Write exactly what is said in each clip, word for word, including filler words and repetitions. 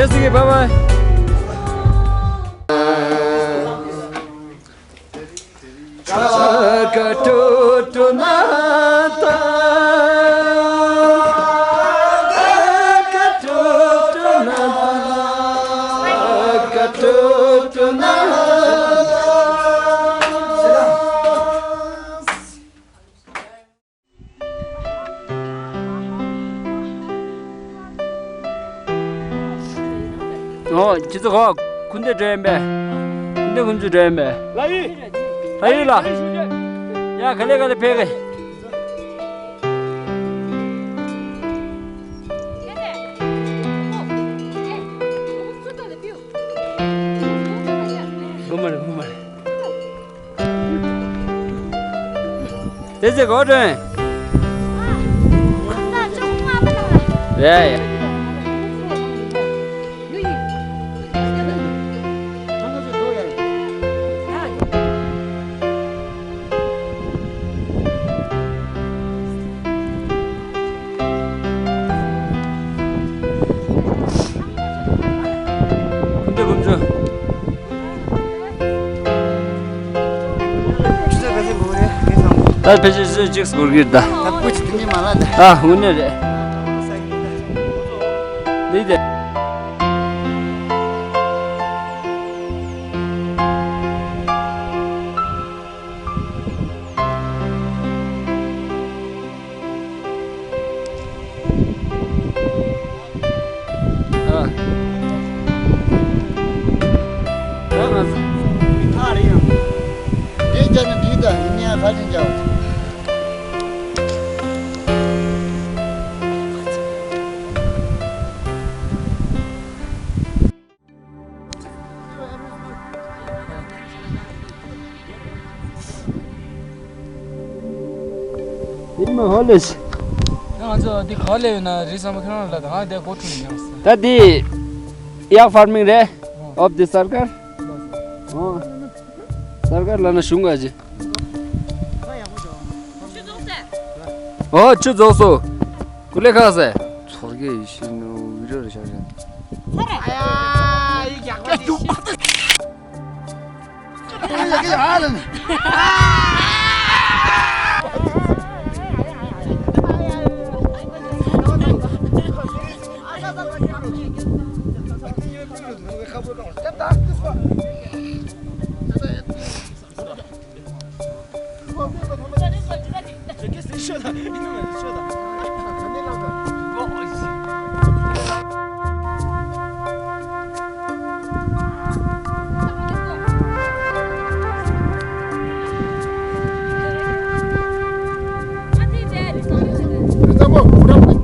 See you, bye bye. ཨོ། ཁྱེད་ཚོ་ག་པར་འཁུར་འདེད་འགྲོ་ཡིན་པས། འཁུར་འདེད་འཁུར་ཚོས་འགྲོ་ཡིན་པས། ལགས་ཡིན། ལགས་ཡིན་ལགས། ཡ། ག་ལེ་ག་ལེ་ཕེབས་གི། སྒོ་མ་རེད། སྒོ་མ་རེད། དེ་ཚེ་གོ་དྲན། རེད་ཡ། འཁུར་འདེད་འཁུར་ཚོས། ད་ཕལ་ཆེར་ཆུ་ཚོད་གཅིག་འགོར་གྱི་རེད་ད། ད་སྐུ་མཁྱེན་དེ་ནས་མ་ལ་ད། ཨ། དངོས་གནས་རེད། འདི་དེ། ཨ། ད་ང་ཚོ། ཨ། རེད་ཡང་། འདི་བྱས་ན་འགྲིག་ད། ཡིན་ནའི་ཕར་ཕྱིན་བྱའོ། ཡིན་མ་ཧོ་ལེ་ཤི། ང་ཚོ་འདི་ག་ལེ་ཡོད་ན་རི་སམ་ཁྱོད་རང་ལ་ད་ང་འདི་གོ་ཁྲུ་ཡིན་ཡང་ས། ད་འདི་གཡག་ཕར་མིང་རེད། ཨོ། འོབ་འདི་སར་ཀར། ཨོ། སར་ཀར་ལབ་ན་གཞུང་ག་ཅི། ཨོ། ཆུ་རྫོགས་སོ། ཀུ་ལེ་ཁ་སེ། ཚོར་གི་ཡིད་བཞིན་ནོ་བི་རོ་རེ་ཤག་རེད།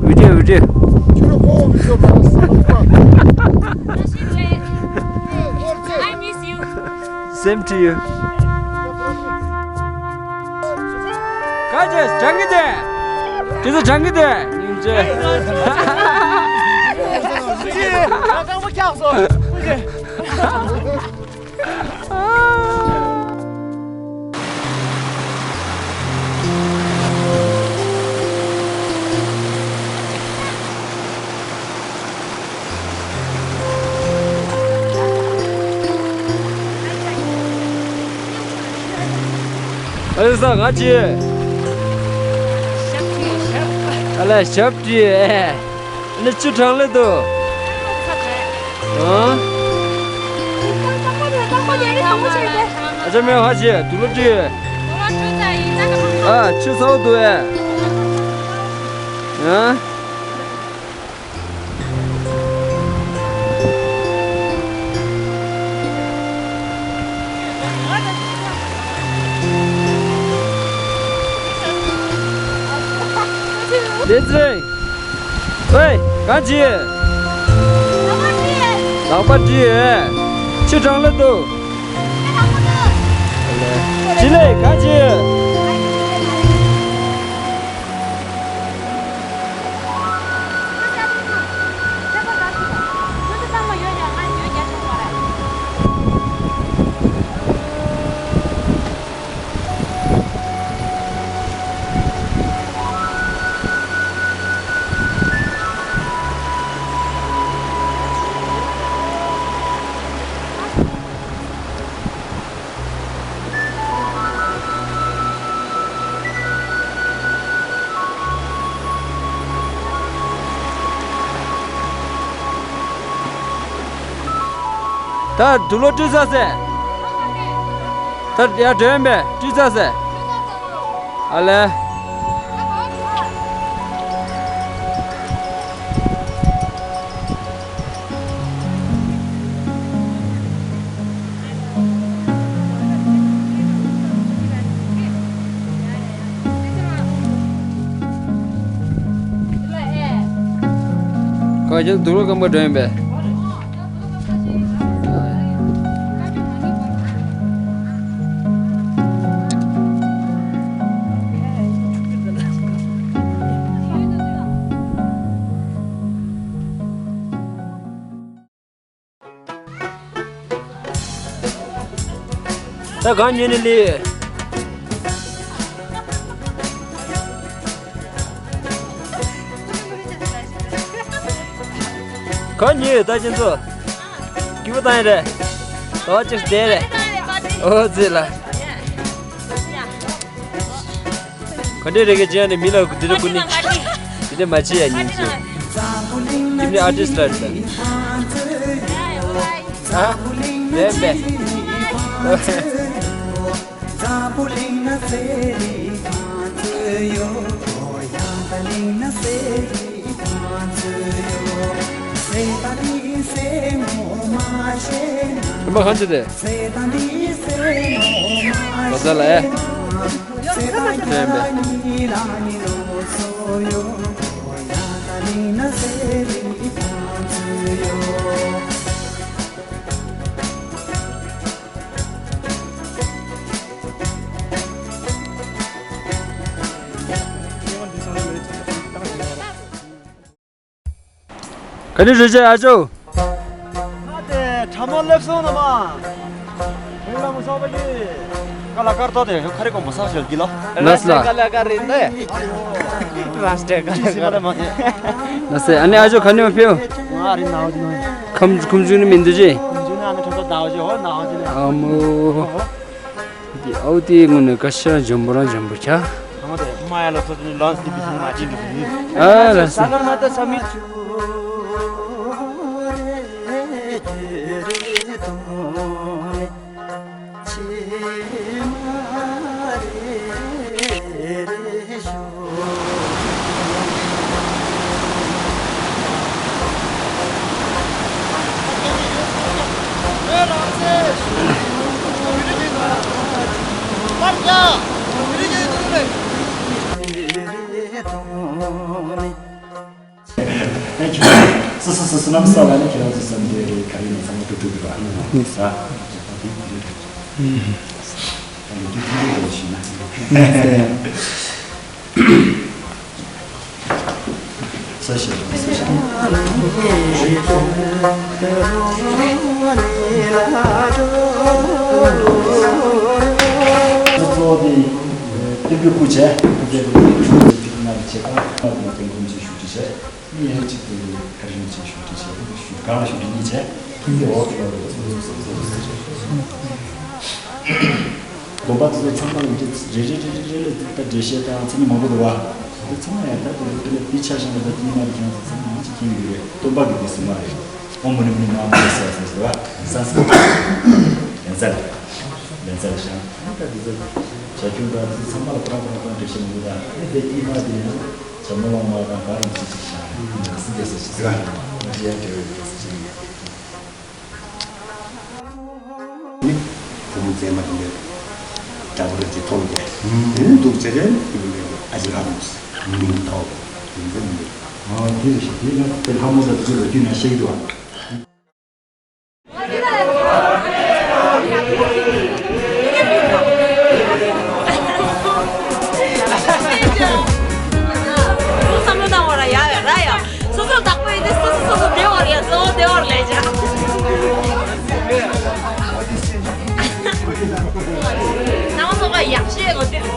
Video, video. I miss you. Same to you. ཀ་ཅེས་སྦྲང་གི་དེ། དེ་ཚོ་སྦྲང་གི་དེ། ཉིན་བྱེད། སྦྲང་མོ་འཁྱགས་སོང་། ཨ་ལེ་ས་ང་ཅི། ཨ་ལེ་ཞབས་ཀྱི་ཨེ། ནི་ཆུ་གྲང་ལེ་དུ། ཨ། ཨ་ཅག་མེ་ཧ་ཅི་དུ་ལོ་ཅི། ཨ་ཆུ་ཚ་བོ་དུ་ཨེ། ཨ། ལེ་ཙེ། ཝེ། གང་བྱེད། ལག་པ་བྲིས་ཡོད། ཆུ་གྲང་ལ་འདུག་ཅི་ལེ་གང་བྱེད། ད་དུག་ལོག་བཀྲུས་ཚར་ཟེར། ད་ཡར་འགྲོ་ཡིན་པས། བཀྲུས་ཚར་ཟེར། ཨ་ལས། གང་ཡིན་དུག་ལོག་སྐམ་པོ་འགྲོ་ཡིན་པས། ད་གང་ཉོས་ནས་ལས། གང་ཉོས་ད་ཁྱེད་ཚོ། སྐྱིད་པོ་བཏང་ཡ་རེད། ཟླ་བ་གཅིག་བསྡད་རེད། ཨོ་ཙི་ལ། ག་འདྲས་རེད་གི་ཅན་ནི་མི་ལ་དེ་འདྲ་ཀུན་ནི། དེ་འདྲ་མ་བྱེད་ཡ་ཉིན་ཅིག་ཁྱིམ་ནི་ཨར་ཊིསི་ཊི་རེད་ཟེར། ཨ། ལེན་པས། ཁྱིམ་པ་གང་བྱེད་དེ། ལོ་ཙཱ་ལ་ཨེ། ལེན་པས། ག་ནས་རེད་ཅེ་ཨ་ཅོ། ང་དེ་ཁྲ་མོ་སླེབས་སོང་ན་མ། ཁྱེད་ལ་མོ་སོགས་པ་གི། ཀ་ལ་ཀར་ཏོ་དེ་ཁ་རི་ཀོང་མོ་ས་ཞལ་གྱི་ལོ། ལགས་ལ། ཀ་ལ་ཀར་རིན་དེ། རང་སྟེ་ཀ་ལ་ཀར་རིན། ལགས་སེ་ཨ་ནི་ཨ་ཅོ་ག་ནས་མ་ཕེབས། ང་རི་ནའོ་ཅི་ནོ། ཁམ་ཁུམ་ཆུ་ནི་མི་འདུག་ཅི། ཁུམ་ཆུ་ནི་ཨ་ནི་ཁྲོ་ཏོ་ནའོ་ཅི་ཧོ་ནའོ་ཅི་ནི། ཨ་མོ། འདི་ཨའུ་ཏི་ངོ་ནས་ཀ་ཤ་འཇམ་པོ་རང་འཇམ་པོ་ཁྱ། ཨ་མ་དེ་མ་ཡ་ལ་སོ་ཏི་ལོན་སི་ཏི་བི་སི་མ་ཅི་འདུག་ཟེར། ཨ་ལ་སི། ས་ལོན་མ་ཏ་ས་མི། སོ་སོ་སོ་སོ་ནམ་ས་ལ་ནི་ཁྱེད་རང་ཚོ་བསམ་གྱི་རེད། ག་རེ་ཡིན་ཚང་མ་ཐུག་ཐུག་གི་ར་ནི་ས། ཨ་ལུ་དུ་དུ་དུ་ཞིག་ན། ས་ཞིག་ས་ཞིག་གཙོ་བོ་དེ་སྟོན་པའི་སྐུ་བྱས་སྐུ་བྱས་ཏེ་ཁྱུང་ཙི་ཕིག་ན་རེ་བྱེད་པ་ང་དང་དོན་ཀུན་གྱི་ཞུ་རྒྱུ་བྱས། ངས་གཅིག་ཏུ་ཁ་རིང་ཆེ་ཞུ་དྲི་བྱས་ཏེ་ཞུ་གང་ལ་ཞུ་དྲི་གཉིས་བྱས། ཁྱིམ་གྱི་འོག་ཏུ་སྡོམ་པ་དེ་ཚོ་ཚང་མ་ལ་འདི་རེ་རེ་རེ་རེ་རེ་ལ་ད་འགྲེལ་བཤད་དང་མཚན་ཉིད་མང་པོ་འདུག་བ། དེ་ཚང་མ་ཡང་ད་དེ་དེ་ལ་དེ་ཆ་བཞག་ན་ད་དེ་མ་རེད། ཁྱེད་རང་ཚོ་ཚང་མ་མང་ཆེ་མཁྱེན་གྱི་རེད། སྟོན་པ་གི་དེ་སྲིད་མ་རེད། ཨོཾ་མ་ཎི་མ་ཎི་མ་ཧཱ་མ་ཎི་ས་ས་ས་བ་སན་སི་ཀྲི་ཏ་ལན་ཚ་རེད། ལན་ཚ་རེད་ཤག་ཨ་ད་དེ་ཚོ་བྱ་ཁྱུང་དང་དེ་ཚང་མ་ལ་ཁོ་རང་ཁོ་རང་ཁོ་རང་འགྲེལ་བཤད་མང་པོ་དང་ཨ་ནི་དེ་དེ་མ་དེ་ཡང་། བྱ་མོ་ལོང་མ་དང་ག་རང་ཅི་ཅི་ཤ་ནག་སི་དེ་སེ་ཤི་ཟ་ཡ་དེ་བས་སེ་ཅི། ནི་བུ་མོ་མཛེས་མ་དེ་འདྲ་འདྲ་པོ་རེད་ཅེས་མཐོང་སྟེ། དེ་ནི་འདུག་ཅེས་རེད་དེ་འདྲ་ཨ་ཅེ་ལྷ་མོ་མིང་ཐོག་དེ་འདྲ་མི་འདུག་ཨ་དེ་རེད་ཤག་དེ་ན་དེ་ལྷ་མོ་ལ་དེ་ཚོ་ལ་རྒྱུས་ན་ཤེས་ཀྱི་འདུག་ཨ། བསམ་བློ་བཏང་བ་ར་ཡ་ཡ་ར་ཡ། སོ་སོ་བདག་པོ་ཡིན་ཏེ་སོ་སོ་སོ་སོ་བདེ་བར་ཡ་སོ་བདེ་བར་ལས་བྱ། ནང་སོ་ག་ཡག་ཤོས་ལོ་དེ་རེད།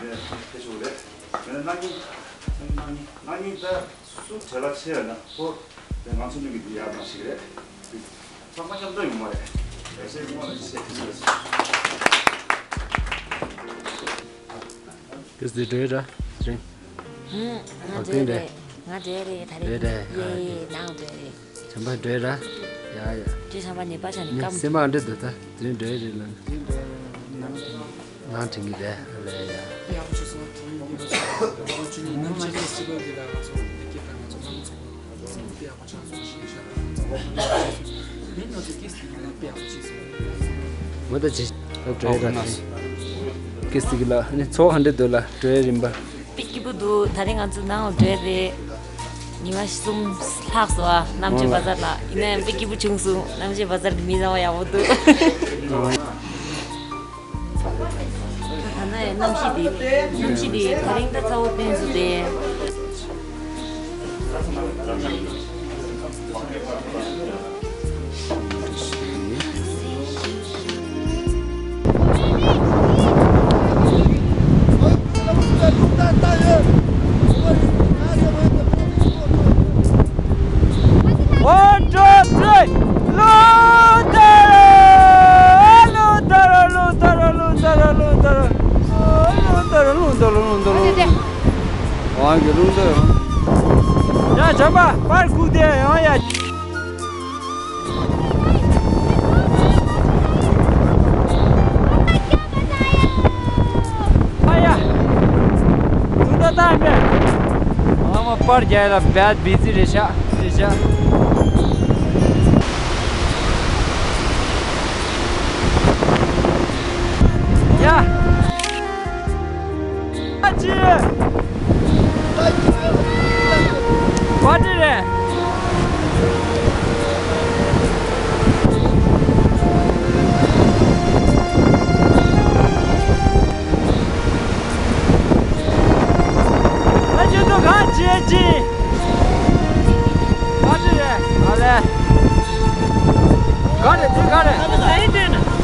ཕེབས་ཆོག་རེད། ཡང་ན་གནངས་ཉིན། གནངས་ཉིན། གནངས་ཉིན་ད་སུ་བྲེལ་བ་ཆེ་བ་ན་ཁོ་དེ་ང་ཚོ་གཉིས་ཀྱི་འདི་ཡག་མ་ཞིག་རེད། ཚང་མ་མཉམ་དུ་ཡོང་མ་རེད། ཡ་ཤེས་ངོ་ལ་ཤེས་ཀྱི་རེད། ཀིས་དེ་འགྲོ་ཡི་ར་རིང་། ཧུམ། ང་འགྲོ་ཡི་རེད། ང་འགྲོ་ཡི་རེད། ད་རེད། འགྲོ་ཡི་རེད། ཡེ་ནང་འགྲོ་ཡི་རེད། བྱམས་པ་འགྲོ་ཡི་ར། ཡ་ཡ། དེ་བྱམས་པ་ནི་པ་ཆ་ནི་ནི་སྐམ། སེམས་པ་འདྲི་འདུག་ད་དེ་འགྲོ་ཡི་རེད་ལ། ནང་དྲན་གི་རེད་ལ་ཡ། མོ་ད་ཅི་ད་འགྲོ་ཡི་ར། ཀིས་ཀི་ལ་ནི་ཚོགས་ཧ་འདྲི་འདུག་ལ་འགྲོ་ཡི་རིམ་པ། དཔེ་སྐྱིད་པོ་འདུག་ད་རིང་ང་ཚོ་ནང་འགྲོ་ཡི་རེད། ཉི་མ་གསུམ་ལྷག་སོང་ཨ། གནམ་ལྕགས་བ་ཛར་ལ། ཡིན་ན་ཡང་དཔེ་སྐྱིད་པོ་བྱུང་སོང་། གནམ་ལྕགས་བ་ཛར་གྱི་མི་ཚང་མ་ཡག་པོ་འདུག་ད་ལྟ་ཡང་གནམ་གཤིས་འདི། གནམ་གཤིས་འདི་ད་རིང་ད་ཚ་བོ་བསྟན་སོང་སྟེ། One, two, three. ལུང་དར། ལུང་དར། ལུང་དར། ལུང་དར། ལུང་དར། ལུང་དར། ལུང་དར། ལུང་དར། ལུང་དར། ཨང་གི་ལུང་དར། ཡ་བྱམས་པ་པར་ཁུག་དེ་ཡང་ཡ། ཨ་ཡ། ཐུགས་ད་ལྟ་མེད། ཨ་མ་པར་རྒྱག་ལ་བད་བི་ཛི་རེད་ཤག་རེད་ཤག་ཡ། ཨ་ཅི། བ་ཏི་རེད། ཨ་ཅི་དུ་ག་ཅི་ཅི། བ་ཏི་རེད། ཨ་ལེ། ག་རེད་འདི་ག་རེད།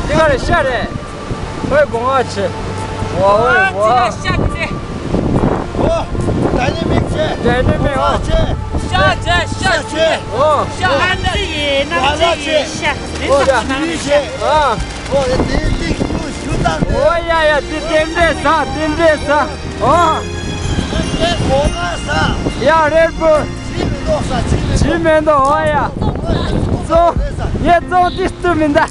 འདི་ག་རེད་ཤ་རེད། ཨོའི་སྒོ་ང་ཆེ། ཝ་ཝ་ཝ། ཨོ། ཌའི་ནེ་མིག་ཆེ། ཌའི་ནེ་མིག་ཨོ། ཆེ། ཤ་ཆེ་ཤ་ཆེ། ཨོ། ཤ་ཨ་ནི་ཡེ་ན་ཆེ་ཡེ་ཤ། ཨོ་ཡ། ཨ། ཨོ་ཡ་དེ་ཏིག་ཤུ་ཤུ་དང་། ཨོ་ཡ་ཡ་དེ་དེ་འདྲས་ཟ་དེ་འདྲས་ཟ། ཨོ། དེ་སྒོ་ང་ཟ། ཡ་རེད་པོ། ཅི་མི་འདུག་ཟ་ཅི་མི་འདུག་ཅི་མི་འདུག་ཨོ་ཡ། ཙོ། ངས་ཙོ་ཏིག་ཏུ་མི་འདའ།